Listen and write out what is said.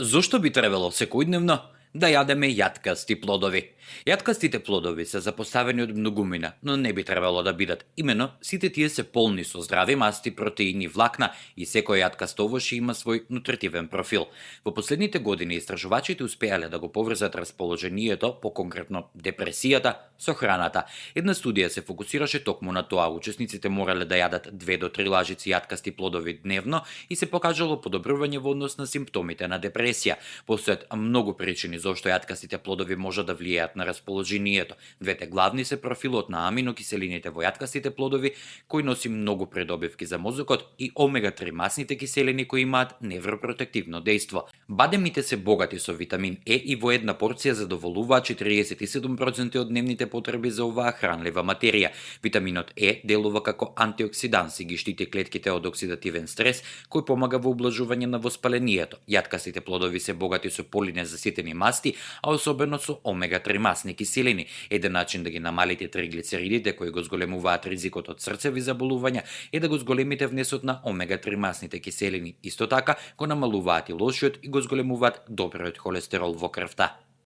Зошто би требало секојдневно да јадеме јаткасти плодови? Јаткастите плодови се запоставени од многумина, но не би требало да бидат. Имено, сите тие се полни со здрави масти, протеини, влакна и секој јаткаст овош има свој нутритивен профил. Во последните години истражувачите успеале да го поврзат расположението, поконкретно депресијата, со храната. Една студија се фокусираше токму на тоа. Учесниците морале да јадат 2 до 3 лажици јаткасти плодови дневно и се покажало подобрување во однос на симптомите на депресија. Постојат многу причини зошто јаткастите плодови може да влијаат на расположението. Двете главни се профилот на аминокиселините во јаткастите плодови, кој носи многу придобивки за мозокот, и омега-3 масните киселини кои имаат невропротективно дејство. Бадемите се богати со витамин Е и во една порција задоволуваат 47% од дневните потреби за оваа хранлива материја. Витаминот Е делува како антиоксиданс и ги штити клетките од оксидативен стрес, кој помага во ублажување на воспалението. Јаткастите плодови се богати со полинезаситени масти, а особено со омега-3 масни киселини. Еден начин да ги намалите триглицеридите кои го зголемуваат ризикот од срцеви заболувања е да го зголемите внесот на омега-3 масните киселини. Исто така го намалуваат и лошиот и го зголемуваат добриот холестерол во крвта.